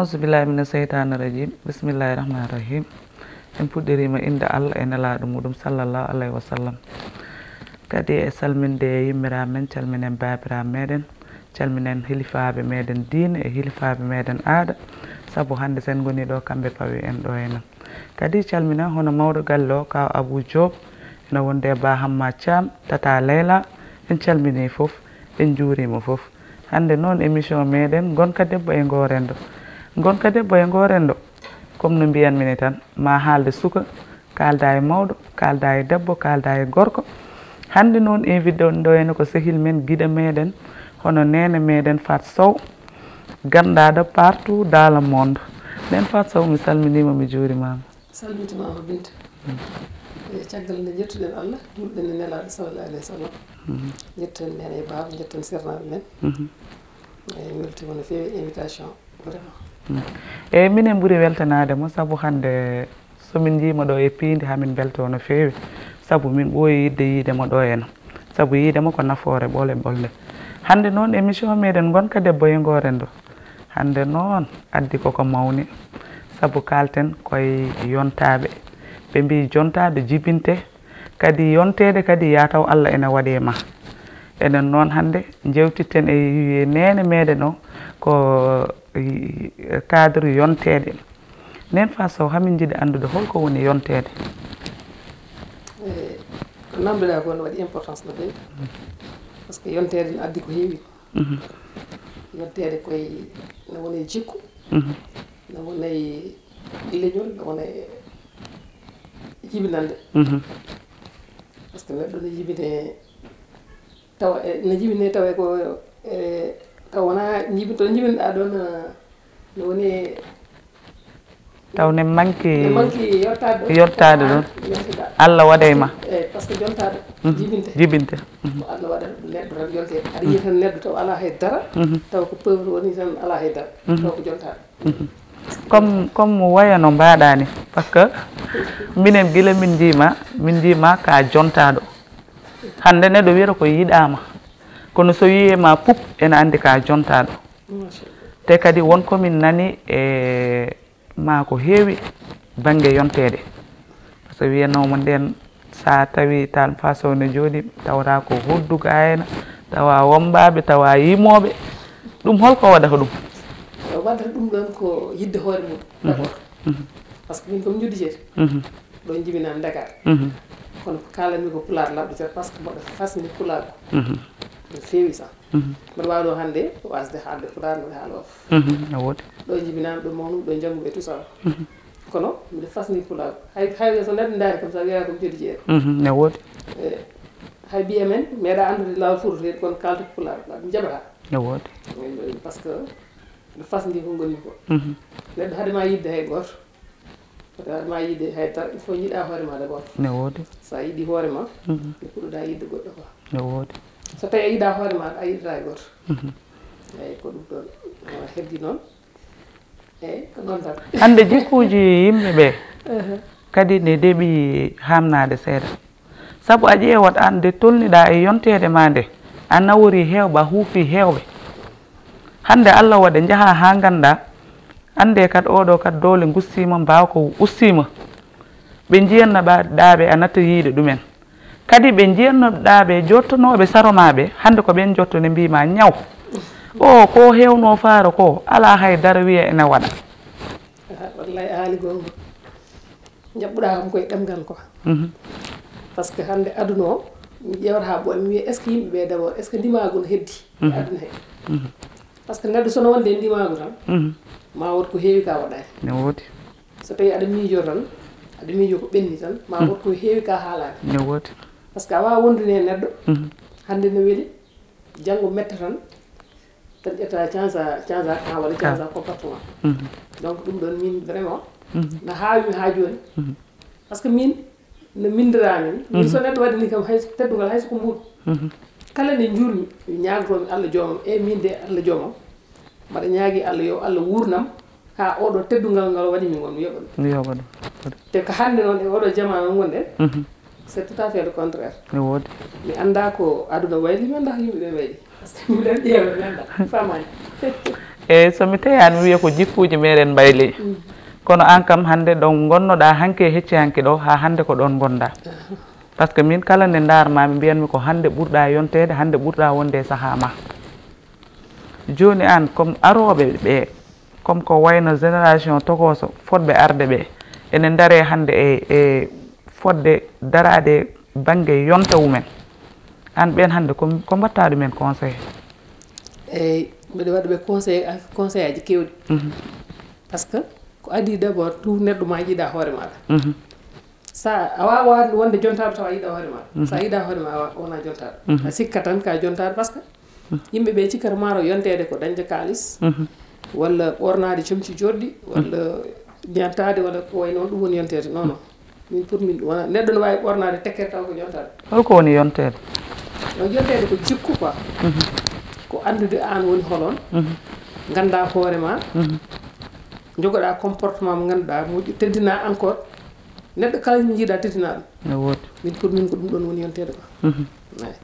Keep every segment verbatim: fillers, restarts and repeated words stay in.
Auzubillahi mina seytaani rajim. Bismillahi rahmaani rahim. En puɗɗiriima innde Allah e nelaaɗo muɗum, sallallahu alayhi wa sallam. Kadi e salminde yimmiraaɓe men, calminen baabiraaɓe meɗen, calminen hilifaaɓe meɗen diine e hilifaaɓe meɗen aada, sabu hannde sen ngoni ɗo, kamɓe pawi en ɗo e men. Kadi calminen hono mawɗo galle o, Kaw Abou Diop, ina wonde e Ba Hamma Thiam, Tata Leyla, en calminii fof, en njuuriima fof. Hannde noon émission meɗen Ngonka Debbo e Ngoo Renndo. Ngonka Debbo e Ngoo Renndo, comme no mbiyanmi ni tan, ma haalde suka, kaalda e mawɗo, kaalda e debbo, kaalda e gorko. Hannde noon invité ɗo ene ko sehil men, giɗo meɗen, hono neene meɗen Fat Sow, ganndaɗo partout dans le monde. Nden Fat Sow, mi salminiima, mi juurimaama. Salmitimama Binta. E caggal nde njettuɗen Allah, julɗen e Nelaaɗo sallallahu alayhi wa sallam. Njetten nene e baaba, njetten sernaaɓe men. E weltima no feewi invitation, vraiment. Eyyi, minen ɓuri weltanaade mo, sabu hannde so min njii mo ɗo e piindi, haa min mbeltoo no feewi, sabu min ɓooyi yiɗde yiide mo ɗo ena, sabu yiide mo ko nafoore ɓole ɓolde. Hannde noon, émission meɗen Ngonka Debbo e Ngoo Renndo, hannde noon addi koko mawni, sabu kaalten koye yontaaɓe. Ɓe mbii jontaaɗo jibinte, kadi yonteede kadi yaa taw Allah ene waɗi e ma. Enen noon hannde njewtitten e neene meɗen o ko, i, cadre yonteede. Nden Fat Sow, hamin njiɗi anndude holko woni yonteede? E ko namdoɗaa ko no waɗi importance no feewi. Par ce que yonteede no addi ko heewi. Yonteede koye no woni jikku, no woni leñol, no woni jibinande. Par ce que neɗɗo no jibine tawa, e, no jibine tawa ko, e, tawa wona jibin, to jibinɗa ɗon, no woni Taw ne manki ne manki yottaade ɗon. Yottaade ɗon. Yontuɗa. Allah waɗay ma. E, par ce que jontaɗo jibinte. Jibinte. Ko Allah waɗata ɗum neɗɗo tan yonte. Aɗa yiya tan neɗɗo taw ala hay dara. Taw ko pauvre woni tan ala hay dara. Taw ko jontaɗo. Comme, comme waya no mbaɗani, par ce que minen gila min njiima, min njiima ka jontaɗo. Hannde neɗɗo wiyata ko yiɗama. Kono so wiye ma pup, ene andi ka jontaɗo. Te kadi won ko min nani e ma ko heewi bannge yonteede. Par ce que wiyanoomo ndeen, so a tawi tan Fat Sow ne jooɗi, tawata ko hoddu gayna, tawa wommbaaɓe, tawa yimooɓe. Ɗum holko waɗata ɗum? Waɗata ɗum ɗoon ko yiɗde hoore mum, d'abord. Par ce que min ko min njuddi jeeri. Ɗo jibinami Dakar. Kono ko kaalanmi ko pulaar laaɓɗo cer, par ce que mboɗo fasni pulaar ko. No feewi sax. Mboɗo waawi ɗo hannde wasde haalde pulaar, mboɗo haala wolof. No woodi. Ɗo jibinami, ɗo mawnumi, ɗo njanngu e tout ça. Kono mbiɗo fasni pulaar. Hay, hay so neɗɗo ndaari kam, sa wiyata ko mi jodi jeere. No woodi. E, hay mbiya men, meeɗa anndude laawol fuutoreede, kono kaalta pulaar, ɗum jaɓata. No woodi. Par ce que no fasndi ko ngonmi ko. Neɗɗo hade ma yiɗde hay gooto. Wata ma yiɗde hay dara, il faut yiɗa hoore ma d'abord. Ne woodi. Sa yiɗi hoore ma, nde puɗɗoɗa yiɗde goɗɗo ko. Ne woodi. So tawi a yiɗa hoore ma, a yiɗata e goto. Eyyi, ko ɗum ɗon, ah, heddi noon. Eyyi, ko noon tan. Hannde jikkuuji yimɓe ɓe kadi ne deeɓi hamnaade seeɗa. Sabu a ƴeewat aan nde tolniɗaa e yonteede ma nde, a nawori heewɓe, a huufi heewɓe. Hannde Allah waɗa njaha haa ngannda, annde kadi oɗo kadi doole ngustiima, mbaawka ustiima. Ɓe njiyanno ɓa-, ɗaaɓe a natta yiide ɗumen. Kadi ɓe njiyanno ɗaaɓe jottonooɓe saro ma ɓe, hannde ko ɓeen jotto ne mbii ma ñaw. O ko heewno faaro ko, alaa hay dara wiya ene waɗa. Ah, wallay a haali goonga. Jaɓɓuɗaa kam koye ɗemngal ko. Par ce que hannde aduna o, mi ƴeewata haa ɓooya, mi wiya, est ce que yimɓe ɓe d'abord, est ce que ndimaagu no heddi e aduna he? Par ce que neɗɗo so no wonde e ndimaagu tan, ma wood ko heewi ka waɗaani. Ne woodi. So tawi aɗa miijo tan, aɗa miijo ko ɓenni tan, ma wood ko heewi ka haalaani. Ne woodi. Par ce que a waawaa wondude e neɗɗo, hannde no weli, janngo metta tan, tan ƴetta change, change camp walla change comportement. Donc ɗum ɗon min vraiment, no haawi mi haa jooni. Par ce que min no mindiraa min. Min so neɗɗo waɗini kam hay so teddungal, hay so ko mbuuɗu. Kala nde njuurmi, mi ñaagotoomi Allah joomam, e min de Allah joomam. Mbaɗa ñaagi Allah yo Allah wuurnam, haa oɗo teddungal ngal waɗi mi ngon, mi yoɓa ɗum. Mi yoɓa ɗum. Te ko hannde noon e oɗo jamaanu ngonɗen, c'est tout à fait le contraire. Ne woodi. Mi annda ko aduna wayli, mi annda ko yimɓe ɓe wayli. Par ce que miɗen ƴeewa, mi annda. Faamaani. Eyyi, so mi teyani, mi wiya ko jikkuuji meɗen mbayli. Kono an kam, hannde ɗo ngonnoɗaa hanki e hecci hanki ɗo, haa hannde ko ɗon ngonɗaa. Par ce que min, kala nde ndaarmaa, mi mbiyanmi ko hannde ɓurɗaa yonteede, hannde ɓurɗaa wonde e sahaa ma. Jooni an, comme arooɓe ɓe, comme ko wayno génération tokooso fotɓe arde ɓe, ene ndare hannde e, e fotde daraade bannge yonta wumen. An ɓeen hannde ko, ko mbaɗtaa ɗumen conseil? Eyyi, mbeɗa waɗa ɓe conseil, conseil aji kewɗi. Par ce que ko adii d' abord tout neɗɗo ma yiɗa hoore maɗa. Sa a wawa wonde jontaaɗo tawa yiɗa hoore maɗa. Sa yiɗa hoore ma, a wa- wona jontaaɗo. A sikka tan ka jontaaɗo par ce que yimɓe ɓe cikkata maaro yonteede ko dañde kaalis, walla ɓornaade comci joɗɗi, walla ñattaade, walla ko way noon, ɗum woni yonteede. Non, non. Min pour min ɗum wona, neɗɗo no wawi ɓornaade tekkere taw ko yontaade. Holko woni yonteede? No yonteede ko jikku quoi. Ko anndude an woni holon, ngannda hoore ma, njogoɗa comportement mo ngannduɗa moƴƴu, teddina encore. Neɗɗo kala mo jiiɗa teddina ɗum. No woodi. Min pour min ko ɗum ɗon woni yonteede quoi. Eyyi.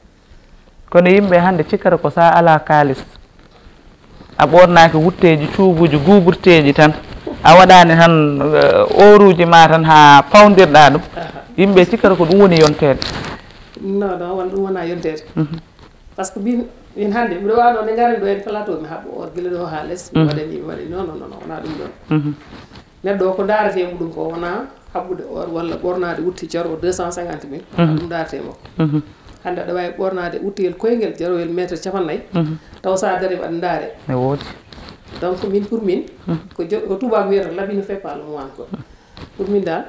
Kono yimɓe hannde cikkata ko sa ala kaalis, a ɓornaaki wutteeji, cuubuuji guuburteeji tan, a waɗaani tan, eh, ooruuji ma tan haa pawndirɗa ɗum. Yimɓe cikkata ko ɗum woni yonteede. Non, non, won ɗum wona yonteede. Par ce que min, min hannde mbiɗo waawno nde ngaren ɗo en plateau, mi haɓɓo or gila ɗo haa les, mi waɗani, mi waɗani. Non, non, non, non, wona ɗum ɗon. Neɗɗo o ko ndaarete e muɗum ko wona haɓɓude or walla ɓornaade wutte jaro deux cent cinquante mille, ɗum ndaarete mo. Hannde aɗa wawi ɓornaade wutteyel koyngel jaroyel mètre capannayyi, taw sa dari aɗa ndaare. Ne woodi. Donc min pour min, ko jo- ko tubaako wiyata l'habit ne fait pas le moine quoi. Pour min dal,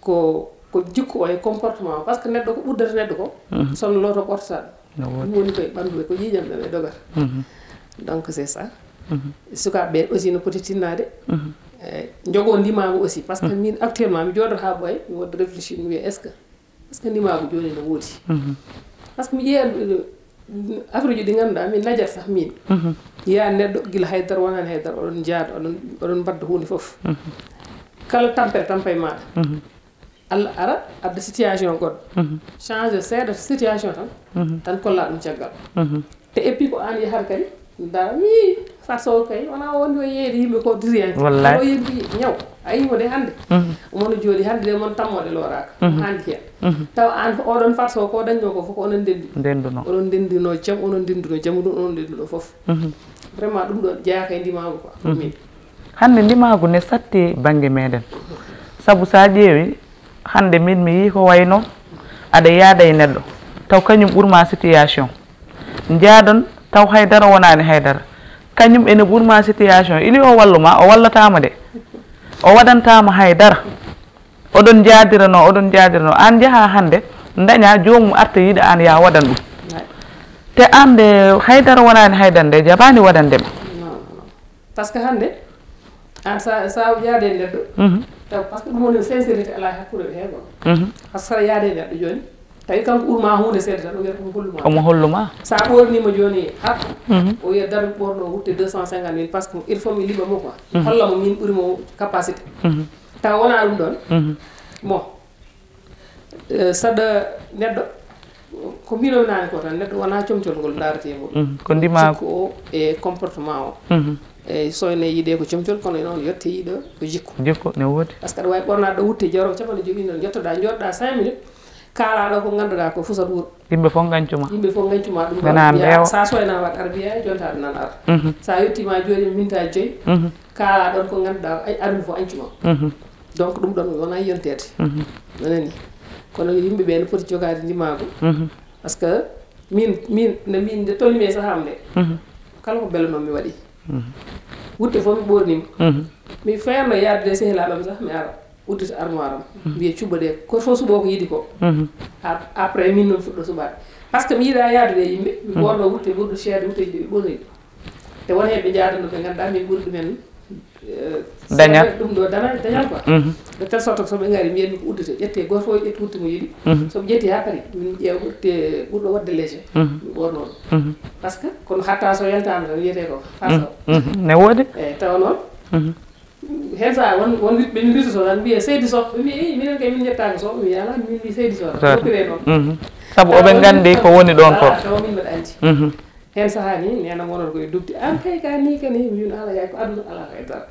ko ko jikku o e comportement o, par ce que neɗɗo ko ɓuddata neɗɗo ko, sonno looto ɓortata ɗum. No woodi. Ɗum woni koye ɓanndu ɓe ko ƴiiƴam ɗam e dogar. Donc c'est ça. Sukaaɓe ɓe aussi no poti tinnaade. E jogo ndimaagu aussi par ce que min actuellement mi jooɗoto haa ɓooya, mi waɗa réfléchir, mi wiya est ce que est ce que ndimaagu jooni no woodi? Par ce que mi ƴeeya affaire uji ɗi ngannduɗaa min najat sah min. Yiya neɗɗo gila haydara wonaani haydara, oɗon njaada, oɗon oɗon mbadda huunde fof. Kala tampere tampa e maaɗa. Allah ara adda situation goɗɗo, change seeɗa situation tan, tan kolla ɗum caggal. Te et puis ko an yahata kadi, dara mi farsowo kay wona o woni o yeeyde yimɓe ko diriyanke. Wallay. O yendi ñaw a yimo de hannde. Omono jooɗi hannde de mon tammoɗe looraaka. Hannde heen tawa an oɗon farsowo ko dañno ko fof onon ndenndi. Ndenduno. Onon ndenndino jam, onon ndenndino jam ɗum, onon ndenndino fof. Vraiment ɗum ɗon jeyaaka e ndimaagu quoi pour min. Hannde ndimaagu ne satti bannge meɗen. Sabu sa ƴeewi, hannde min mi yii ko wayno aɗa yaada e neɗɗo, taw kañum ɓurma situation. Njaadon, taw haydara wonaani haydara. Kañum ene ɓurma situation. Ili o walluma, o wallatama de. O waɗantama haydara. Oɗon njaadirano, oɗon njaadirano. An njaha hannde, ndaña joomum arta yiɗa an ya waɗan ɗum. Te an nde haydara wonaani haydara nde jaɓani waɗande ma. Par ce que hannde an sa sa yaade e neɗɗo, taw par ce que ɗum woni sincérité ala hakkunde ɓe heen. Par ce que saɗa yaade e neɗɗo jooni, tawi kanko ɓurma huunde seeɗa tan, o wiyata omo holluma. Omo holluma. Sa ɓornima jooni happo, o wiya dar ɓorno wutte deux cent cinquante mille par ce que il faut mi liɓa mo quoi. Holla mo min ɓurimo capacité. Taw wona ɗum ɗon. Bon, saɗa neɗɗo, ko mbinomi nane ko tan, neɗɗo wona comcol ngol darate e muɗum. Ko ndimaagu. Jikku o e comportement o. Eyyi, so ene yiiɗe ko comcol, kono noon yette yiiɗo ko jikku. Jikku ne woodi. Par ce que aɗa wawi ɓornaɗo wutte jaro capanɗe joyi noon, jettoɗa jooɗoɗa cinq minutes, kaalaɗo ko ganduɗa ko fusat wuuro. Yimɓe fof gañcuma. Yimɓe fof gañcuma ɗum. Wona mbeewa. Sa soyna waɗ arbiya jontaɗo nan ara. Sa yettima jooɗi minta joyyi, kaalaɗon ko ganduɗa ay armi fof añcuma. Donc ɗum ɗon wona yonteede. Nanani. Kono yimɓe ɓe no poti jogade ndimaagu. Par ce que min min nde min nde tolnimi e saham nde, kala ko belanoo mi waɗi. Wutte fof mi ɓornima. Mi feerno yaadude e sehilaaɓe am sah mi ara uddita armoire am, mbiya cuɓa ɗe, goto fof suɓo ko yiɗi ko. Ap- après min noon fuɗɗo suɓaade, par ce que mi yiɗa yaadude e yimɓe, mi ɓorno wutte ɓurɗo seeɗa wutteji ɗi ɓe ɓorni ɗi. Te won heen ɓe jaadano ɓe ngannduɗaa min ɓuri ɗumen. Dañal. Ɗum ɗo dañal dañal quoi. De telle sorte que so ɓe ngari mbiyanmi ko uddete, ƴette goto fof ƴetti wutte mo yiɗi. So ɓe ƴetti ha paari, min ƴeewa wutte ɓurɗo waɗde léger, mi ɓorno ɗum. Par ce que kono hatta so yaltama tan wiyete ko farso. Ne woodi. Eyyi, tawa noon hen sa won won witɓe min ritoto tan mbiye seydi soh, ɓe mbiya i minen kay min jettaka soh, mi wiya ala min mbi seydi soh tan, woppire noon. Sabu oɓe nganndi ko woni ɗon ko. Tawa min mbeɗa anndi. Heen sahaa nii, neena wonata ko e dugde. Aan kay, ka nii kadi, mi wiin alaa hay ko aduna, alaa hay dara.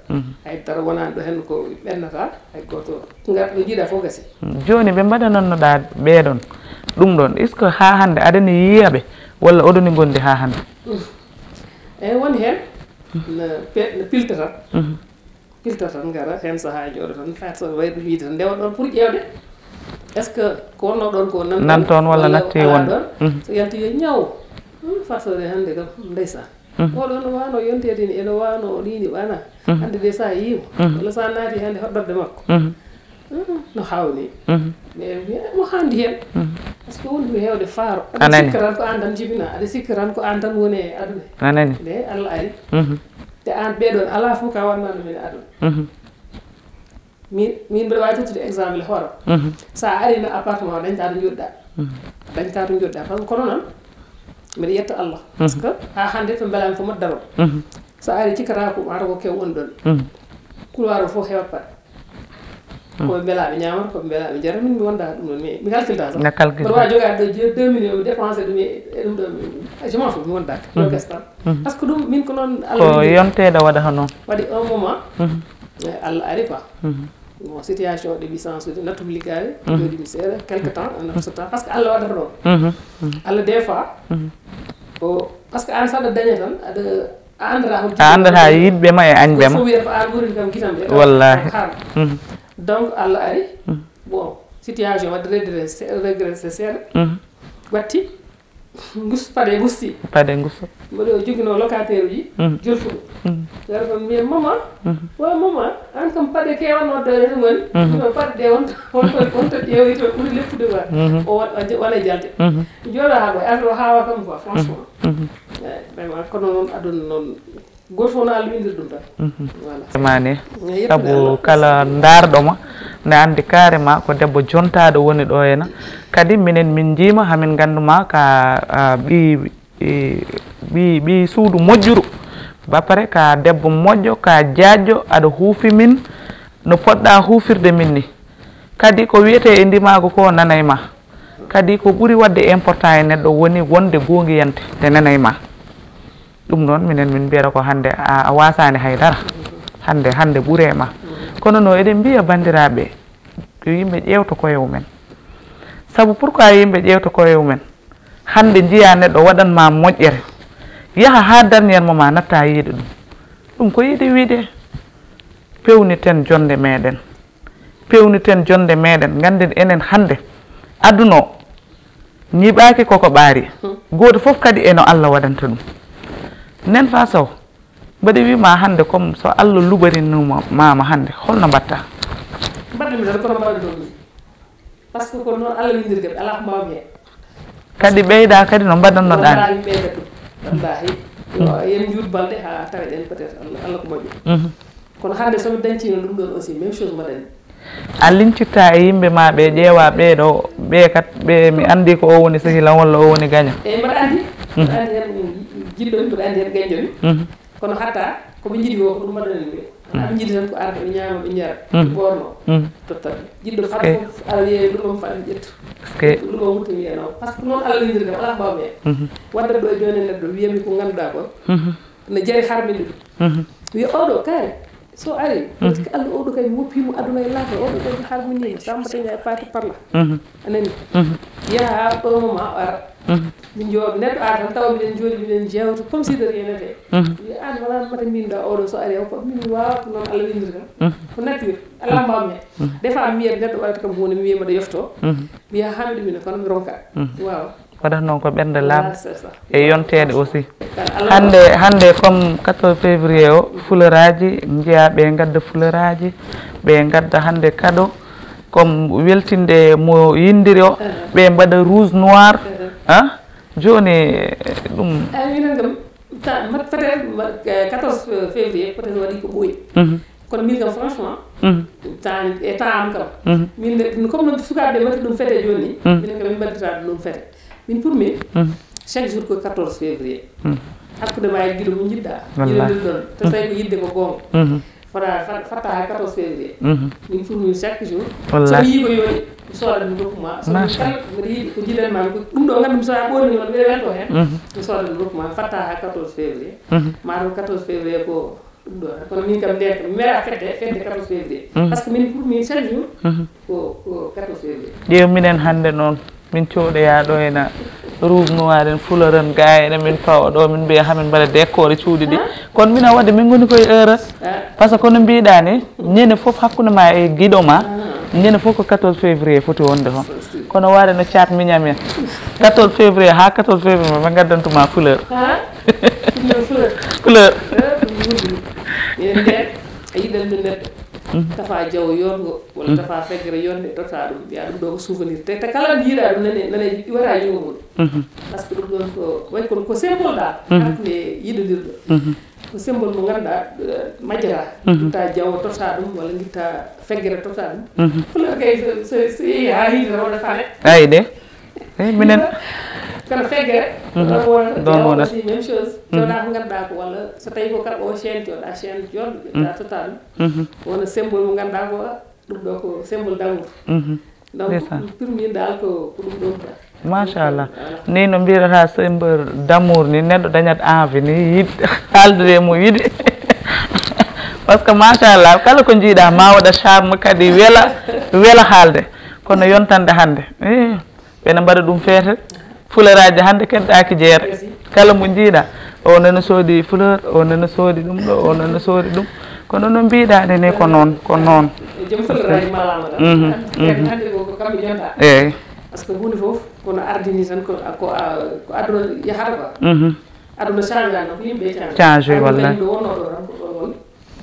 Hay dara wonaani ɗo heen ko ɓennata, hay gooto. Ngar ɗo jiiɗa fof gasi. Jooni ɓe mbaɗanannoɗaa ɓee ɗoon, ɗum ɗoon, est-ce que haa hannde aɗa ni yiya ɓe, walla oɗoni ngondi haa hannde? Eeyi, woni heen no pe-, no pilta tan. Pilta tan, ngara heen sahaa jooɗo tan, Fatou Sow wayde wiide tan, ndewa ɗoon pour ƴeewde est-ce que ko wonno ɗoon ko nan Nan toon walla natti alaa wonde. Ɗoon. So yalti yo ñaw. Hmm, Fatou Sow de hannde kam, ndeysaan. Oɗo no waano yonteede ni, eno waano ni, ni waana. Hannde de sa yiimo, walla sa naati hannde hoɗorde makko. Hmm, no haawnii. Mais mo haandi heen. Parce que wonde ko heewde faaro. A nani. Aɗa sikka tan ko aan tan jibinaa, aɗa sikka tan ko aan tan woni e aduna. A nani. Nde Allah ari. Te aan ɓee ɗoon alaa fof ka waɗnaa ɗum e aduna. Min, min mbiɗa waawi tottude exemple hoore. Sa ari no appartement o, dañta to njoɗɗa. Dañta to njoɗɗa. Parce que kono noon, mbiɗa yetta Allah. Parce que haa hannde to mbelaami ko moƴƴo daro. Sa ari cikkata ko mata ko kew woni ɗoon. Couloir o fof heewat paɗe. Ko ɓe mbelaaɓe ñaamata, ko ɓe mbelaaɓe njarata. Min mi wonda ɗum ɗoon, mi, mi calculta sax. Na calcule. Mboɗo waawi jogaade ɗo deux millions, mi dépensé ɗum e, e ɗum ɗo, mi, je m'en fous, mi wonda. Yo gas tan. Parce que ɗum, min ko noon Allah Ko windi. Yonteede waɗata noon. Waɗi un moment, eh, Allah ari quoi. Bon, situation ɗe mi change de, nattum liggaade, jooɗi mi seeɗa, quelque temps, nafsa temps, parce que Allah waɗata ɗoon. Allah des fois, o, parce que aan saɗa daña tan, aɗa, a anndataa hol A anndataa yiɗɓe ma e añɓe ma. Fof wiyata ko aan ɓuri kam gitam de. Wallaahi. Ko haram. Donc, Allah ari, bon, situation waɗi redressé, regressé seeɗa. Watti, ngus, paɗe ngusti. Paɗe ngusti. Mboɗo joginoo locataire uji, jolfuɗo. Yara toon mbiya, "Mama, wa mama, aan kam paɗe keewatnoo dare to ngoni." Mbiya, "Paɗe ɗe wonta, wonta, wonta ƴeewoyto ɓuri leppude ma." O wa-, wa-, wona e jalde. Jooɗo haa ko affaire o haawa kam quoi, franchement. Eh, vraiment, kono noon aduna noon. Gooto fof no Allah winndiri ɗum tan. Voilà. Mane, sabu kala ndaarɗo ma, ne anndi carrément ko debbo jontaaɗo woni ɗo ena. Kadi minen min njiima, hamin nganndu ma ka, a, ɓi, ɓi, ɓi, ɓi suudu moƴƴuru. Ba pare ka debbo moƴƴo, ka jaajjo, aɗa huufi min no poɗɗa huufirde min ni. Kadi ko wiyetee e ndimaagu ko nanay ma. Kadi ko ɓuri waɗde important e neɗɗo woni wonde goongiyante nde nanay ma. Ɗum noon, minen min mbiyata ko hannde a, a waasaani hay dara. Hannde, hannde ɓuree ma. Kono no eɗen mbiya banndiraaɓe, yo yimɓe ƴeewto koye mumen. Sabu pourquoi yimɓe ƴeewto koye mumen? Hannde njiya neɗɗo waɗan ma moƴƴere. Yaha haa dernier moment natta yiide ɗum. Ɗum ko yiide wiide. Pewniten jonnde meɗen. Pewniten jonnde meɗen. Ngannden enen hannde aduna o ñiɓaaki koko ɓaari. Gooto fof kadi e no Allah waɗanta ɗum. Nen fa sow, mbaɗi wima hannde comme so Allah luɓarinuma mama hannde, holno mbatta? Mbaɗɗumi tan kono mbaɗa ɗum. Parce que ko noon Allah winndiri kadi, alaa ko mbaawmi heen. Kadi ɓeyda kadi no mbaɗannoɗaa ni. Wallaahi ɓeyda ɗum. Wallaahi. Yo en njuut balɗe haa taweɗen peut-être Allah, Allah ko moƴƴo. Kono hannde so mi dañciino ɗum ɗoon aussi, même chose mbaɗanmi. A lincitta e yimɓe ma ɓe ƴeewa ɓee ɗo, ɓe kat, ɓe mi anndi ko o woni sehilam walla o woni gaño. Eyi, mbaɗa anndi? Mbaɗa anndi heen jiɗɗo mi, mbaɗa anndi heen gañjo mi. Kono hatta ko ɓe njiɗi ko, ko ɗum mbaɗanen ɓe. Kono aɓe njiɗi tan ko arde ɓe ñaama, ɓe njara, ɓe ɓoorno, totta ɓe. Jiɗɗo fat fof aɗa wiya ɗum ɗum fat mi ƴettu. Ɗum ɗum wutta wiya non. Parce que noon Allah winndiri kam, alaa ko mbaawmi heen. Wadda ɗo e jooni neɗɗo wiyami ko ngannduɗaa ko. No jari harminde ɗum. Wiya oɗo kaari, so ari, parce que Allah oɗo kay mi woppiimo aduna e laakhira, oɗo kay mi harminiima, Samba Teña e Paati Parla. A nani? Yaha haa ɗo mo ma o ara. Min jooɗo, neɗɗo ara tan tawa miɗen jooɗi, miɗen jeewta, comme si de rien n'était. Wiya aan wala mata min ɗa oɗo so ari, o ko min waawa ko noon Allah winndiri kam. Ko nature, alaa mbaawmi heen. Des fois mi wiyat neɗɗo waɗata kam huunde, mi wiya mbaɗa yofto. Mi yaha haa mi ɗumina, kono mi ronka. Waaw. Waɗata noon ko ɓernde laaɓde. Voilà, c'est ça. E yonteede aussi. Hannde, hannde comme quatorze février o, fularaaji njiyaa ɓe ngadda fularaaji, ɓe ngadda hannde cadeau, comme weltinde mo yinndiri o, ɓe mbaɗa rouge noir, ah, jooni ɗum. Eyi, minen kam, ta-, ma-, peut-être, ma-, eh, quatorze février, peut-être waɗi ko ɓooyi. Kono min kam, franchement, temps, e temps am kam, min de, ɗum, comme no sukaaɓe ɓe mbaɗi ɗum fete jooni ni, minen kam min mbaɗirta ɗum fete. Min pour min, chaque jour ko quatorze février. Hakkunde ma e giɗo mo njiɗɗa, wallaahi. Yiɗondirɗon, te tawi ko yiɗde ko goonga. Fota, fat-, fatta ha quatorze février. Min pour min chaque jour, wallaahi. So mi yii ko yoni, Sooda ɗum rokku ma. So ɗum Machallah. Kala mbiɗa yiɗi ko jiɗan ma, ko ɗum ɗo nganndu mi, so a ɓoorni noon, mbiɗa welto heen. Mhm. Mi sooda ɗum rokku ma, fatta haa quatorze février. Mhm. Maa ɗum quatorze février ko ɗum ɗo tan. Kono min kam ndeen kam, mi meeɗaa fedde, fedde quatorze février. Mhm. Parce que min, pour min, chaque jour, Mhm. ko, ko quatorze février. Ƴeew minen hannde noon, min cooɗoyaa ɗo ena Rouge Noir en, Fleur en, gaa ene min pawa ɗo, min mbiya hamin mbaɗa décoré cuuɗi ɗi. Ah. Kono minen waɗde min ngoni koye erreur. Ah. Par ce que kono mbiɗa ni, ñande fof hakkunde ma e giɗo ma, Ah. ñande fof ko quatorze février foti wonde hon. Kono waɗde no caat miñam en. Quatorze février haa quatorze février ɓe ngaddantuma fleur. Ah, ɗum yo fleur. Fleur. Fleur, ɗum woni ɗum. Minen ndeen, a yiɗan ɗum neɗɗo. Mhm. Tafa jawo yotngo, walla Mhm. tafa feggere yotnde, totta ɗum, mbiya ɗum ɗo ko souvenir. Te, te kala njiiɗa ɗum nane, nane iwata yungo mum. Mhm. Par ce que ɗum ɗon ko, way kono ko symbole ɗa, Mhm. hakkunde yiɗodirɗo. Mhm. Ko symbole mo ngannduɗaa, eh, majjata. Mhm. Ngitta jawo totta ɗum, walla ngitta feggere totta ɗum. Mhm. Fleur kay, so, so, so yehi haa hiite, tan waɗa fale. Ayi de. Eh, minen. Kono feggere, Mhm. ɗon wonata, Ɗon jawo wonata. aussi, même chose. Mhm. Cooda ko ngannduɗaa ko, walla so tawi ko kala o chaîne, cooda chaîne joɗɗo, ƴetta Mhm. totta ɗum. Mhm. Wona symbole mo ngannduɗaa ko, ɗum ɗo ko symbole d'amour. Mhm. Donc, Ndeysaan. Pour min dal ko, ko ɗum ɗon quoi. Machallah. Voilà. Ni no mbiɗata symbole d'amour ni, neɗɗo dañat envie ni, yiɗ, haaldude e mo yiɗi. Par ce que machallah, kala ko njiiɗa ma waɗa charme, kadi wela, wela haalde. Kono yontande hannde, eh, ɓena mbaɗa ɗum feete. Fuleraaji hannde keddaaki jeere. Kala mo njiiɗa, o nana soodi fleur, o nana soodi ɗum ɗo, o nana soodi ɗum. Kono no mbiɗa ni, ni ko noon, ko noon. E joom fuleraaji malaama tan. Mhm, Hannde, mhm. Hannde ko, ko kamɓe jonta. Eeyi. Par ce que huunde fof kono ardini tan ko, ko, ko aduna yahata quoi. Mhm. Aduna change no, ko yimɓe change. Change, Aduna wallahi. Yimɓe wonno ɗo tan ko ɗon woni.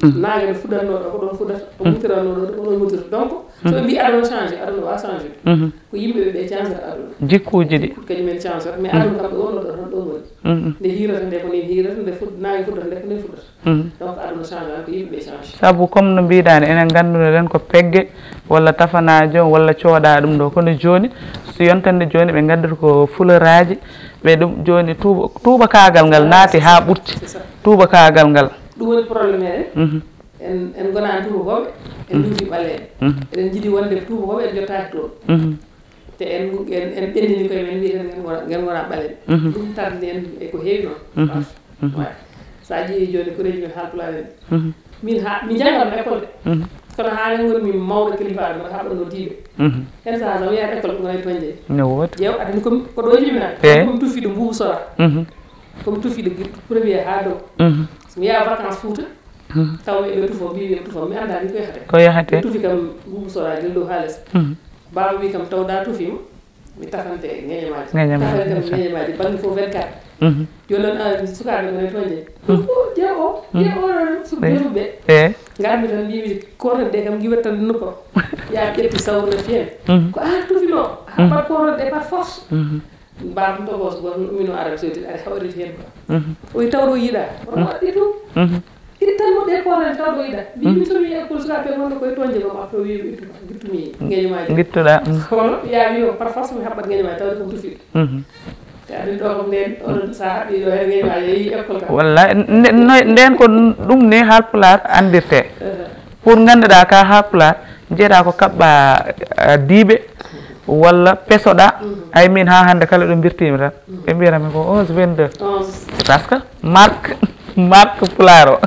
Mhm. Naange no fuɗatnoo ɗo, ko ɗon fuɗata. Ko Mhm. Mutiratnoo ɗo, ko ɗon mutirta. Donc, so Mhm. ɓe mbii aduna change, aduna waa change. Mhm. Ko yimɓe ɓe, ɓe change aduna. Jikkuuji ɗi. Jikkuuji kañum en change, mais Mhm. Aduna kam ɗo wonno ɗo tan ɗon woni. Mhm. Nde hiirata nde ko nin hiirata, nde fuɗ-, naange fuɗata nde ko nin fuɗata. Mhm. Donc, aduna change ko yimɓe ɓe change. Sabu comme no mbiɗa ni, enen ngannduno ɗen ko pegge, walla tafanaajo, walla cooda ɗum ɗo. Kono jooni, so yontande jooni, ɓe ngaddata ko fuleraaji, ɓe ɗum jooni tuuba-, tuubakaagal ngal Ah, naati c'est haa ça. Ɓurti. C'est ça. Tuubakaagal ngal. Ɗum woni problème meɗen. Mhm. En, en ngonani tuubakooɓe, en Mhm. Nduuti ɓaleeɓe. Mhm. Eɗen njiɗi wonde tuubakooɓe, en jottaaki toon. Mhm. Te en, en, en ɓenndini koye men, mbiyen ngen ngona, ngen ngona ɓaleeɓe. Mhm. Ɗum tardini en e ko heewi noon. Mhm. Mhm. Ouais. So a ƴeewi jooni koreeji men Haalpulaar en. Mhm. Min ha, mi janngatno école de. Mhm. Kono haa nde ngonmi mawɗo kilifaaɗo, mboɗo haɓɓatno diiɓe. Mhm. Hen sahaa so mi yaha école, ɓe ngona e toñde. No woodi. Ƴeew, adani ko, ko ɗo jibinaa. Eey. Ko mi tufiiɗo Mbuubu Sora. Mhm. Ko mi tufiiɗo gi-, premier haa dow. Mhm. So mi yaha vacances Fuuta, Mhm. Taw mi ɓe tufo, mbiimi ɓe tufo, mi anndaa ni ko yahata. Ko yahata. Mi tufi kam Mbuubu Sora gila dow haa les. Mhm. Baaba wi kam, taw da tufiima, mi tafante ngeñamaaji. Ngeñamaaji, Tafante kam ndeysaan. Ngeñamaaji, bannge fof vingt-quatre. Mhm. Jooni noon, ah, sukaaɓe ngoni toon jeyi. Mhm. O, jeewo, Mhm. Jeewo, suka Eey. Jotuɓe. Eey. Ngarmi tan mbiimi, kootol de kam ngiwat tan nokko. Yaa ƴetti sawru no fiyen. Mhm. Ko an tufinoo, Mhm. Par kootol de par force. Mhm. Baaba tokoso goto no ummino Arabie Saoudite, ari hawriti hen ko. Mhm. O wi taw ɗo yiɗa. Oto Mhm. Waɗɗi ɗum. Mhm. Ittan mo ɗe kootale taw ɗo yiɗa. Mbi Mhm. Mi somi école sukaaɓe wonno koye toñde ko ma to wi ittu gittumi ngeño maaji. Gittuɗa. Mhm. Kono ya wi o par force mi haɓɓat ngeño maaji tawde ko tufiɗo. Mhm. Te aɗa ɗo ko nden oɗon sa haɓɓi ɗo hen ngeño maaji yeeyi école ka. Walla nden ko ɗum ni Haalpulaar andirte. Pour ngannduɗaa ka Haalpulaar, njeeɗa ko kaɓɓa, eh, diiɓe walla pesoɗa. Mhm. Ay min haa hannde kala ɗo mbirtimi tan, ɓe mbiyata min ko onze vingt-deux. Onze. Parce que marque, marque pulaar o.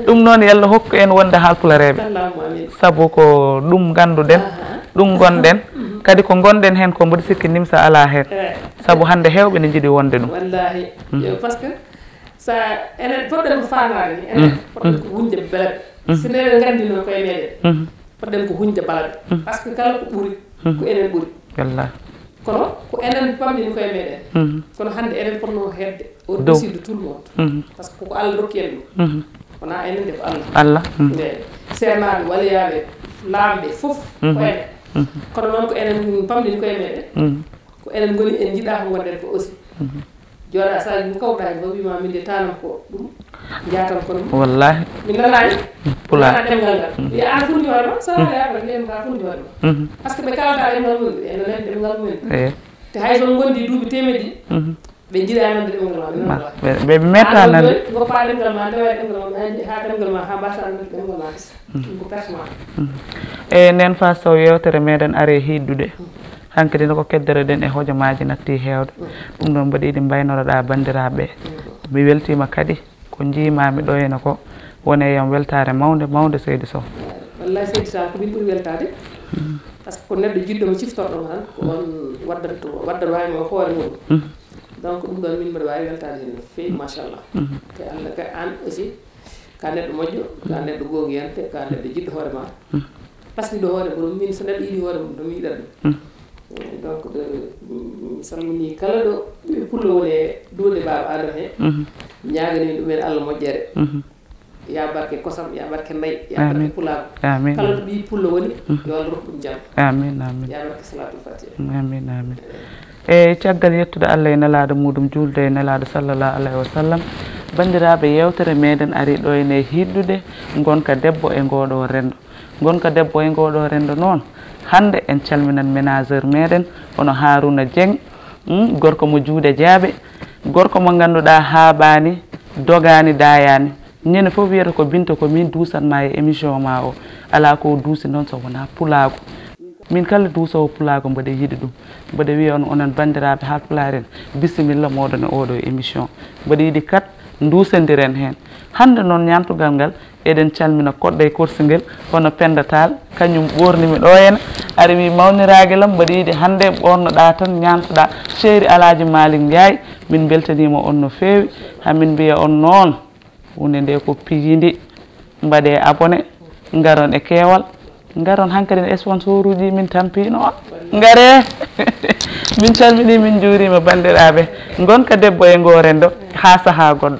Ɗum noon, yo Allah hokku en wonde Haalpulareeɓe. Allahumma amin. Sabu ko ɗum ngannduɗen, Aha. Ɗum ngonɗen, Mhm. Kadi ko ngonɗen heen ko mboɗo sikki nimsa alaa heen. Eh. Sabu hannde heewɓe ne njiɗi wonde ɗum. Wallahi. Mhm. Yo, parce que Sa enen poɗɗen ko faamaade ni, enen Mhm. Poɗɗen ko huñde balaɗe. Mhm. Si neɗen nganndino koye meɗen, Mhm. Poɗɗen ko huñde balaɗe. Mhm. Parce que kala ko ɓuri, Mhm. Ko enen ɓuri. Wallahi. Kono ko enen pamɗini koye meɗen. Mhm. Kono hannde enen potno hedde au-dessus de tout le monde. Mhm. Parce que koko Allah rokki en ɗum. Mhm. Wona enen de ko Allah. Allah. Mhm. Nde seernaaɓe, waliyaaɓe, laamɓe fof ko Mhm. Enen. Mhm. Kono noon ko enen pamɗini koye meɗen. Mhm. Ko enen ngoni en njiɗa ko ngonɗen ko aussi. Mhm. Jooɗa saaji mo kawɗaji mo wima min de tanam ko ɗum jatam kono. Wallahi. Min nanani. Pulaar. Nana ɗemngal ngal. Mhm. Wiya an fundi hoore ma, sa Mhm. Waɗi affaire ndiyam ka fundi hoore ma. Mhm. Parce que ɓe kalata ɗemngal mum, en nanani ɗemngal mum. Eyi. Te hay so on ngondi duuɓi temeɗɗi. Mhm. Ɓe njiɗa nande ɗemngal ma, ɓe nana. Ɓe ɓe metta nande. Goppa ɗemngal ma, ndewa ɗemngal ma, haa ɗemngal ma, haa mbasa nande ɗemngal ma kesa. Ɗum ko personnel. E nden fa sow yewtere meɗen are hiddude. Hankadi no ko keddere ɗen e hojomaaji natti heewde. Ɗum ɗon mbaɗi ɗi mbaynoroɗa banndiraaɓe. Mi weltiima kadi ko njiimaami ɗo ene ko wone yam weltaare mawnde mawnde seydi sow. Wallay seydi sow ko min ɓuri weltaade. Par ce que ko neɗɗo jiɗɗo mo ciftorɗo mo tan ko on waddanto waddan wawi mo hoore mum. Donc ɗum ɗon min mbaɗa wawi weltaade hen no fewi machallah. Te allah ka an aussi ka neɗɗo moƴƴo, ka neɗɗo gongiyante, ka neɗɗo jiɗɗo hoore ma. Pasniɗo hoore mum, min so neɗɗo yiɗi hoore mum to mi yiɗat ɗum. Donc ɗo mi salmini kala ɗo ɓiɓɓe pullo woni e duuɗe baaba adama he. Ñaagani ɗumen allah moƴƴere. Ya barke kosam, ya barke nayi, ya barke pulaagu. Amin. Kala ɗo ɓii pullo woni yo allah rokku ɗum jam. Amin amin. Ya barke salatul fatiha. Amin amin. E caggal yettude allah e nelaaɗo muɗum juulde e nelaaɗo sallallahu alayhi wa sallam. Banndiraaɓe, yewtere meɗen ari ɗo ene hiddude ngonka debbo e ngoɗo rendo. Ngonka debbo e ngoɗo rendo noon, hannde en calminan ménageur meɗen hono Haruna Dieng. Gorko mo juuɗe jaaɓe, gorko mo ngannduɗaa haaɓaani, dogaani, daayaani. Ñande fof wiyata ko Binta ko min duusan ma e émission ma o. Alaa ko o duusi noon so wonaa pulaagu. Min kala duusoowo pulaagu mboɗo yiɗi ɗum. Mboɗo wiya on onon banndiraaɓe haalpulaar en, bisimilla mooɗon e oɗo émission. Mboɗo yiɗi kat nduusendiren heen. Hannde noon ñaamtugal ngal eɗen calmina koɗɗo e korsingel hono Penda Tall, kañum ɓoornimi ɗo ene. Ari wi mawniraage lam mboɗo yiɗi hannde ɓoornoɗa tan ñaamtoɗa. Ceeri Alaaji Malick Ndiaye, min mbeltaniima on no feewi. Hamin mbiya on noon, huunde nde ko piyindi. Mbaɗe abonné, ngaron e keewal. Ngaron hankadi e sponsor uji min tampino on. Ngare. Min calmini min juurima banndiraaɓe. Ngonka debbo e ngo rendo haa sahaa goɗɗo.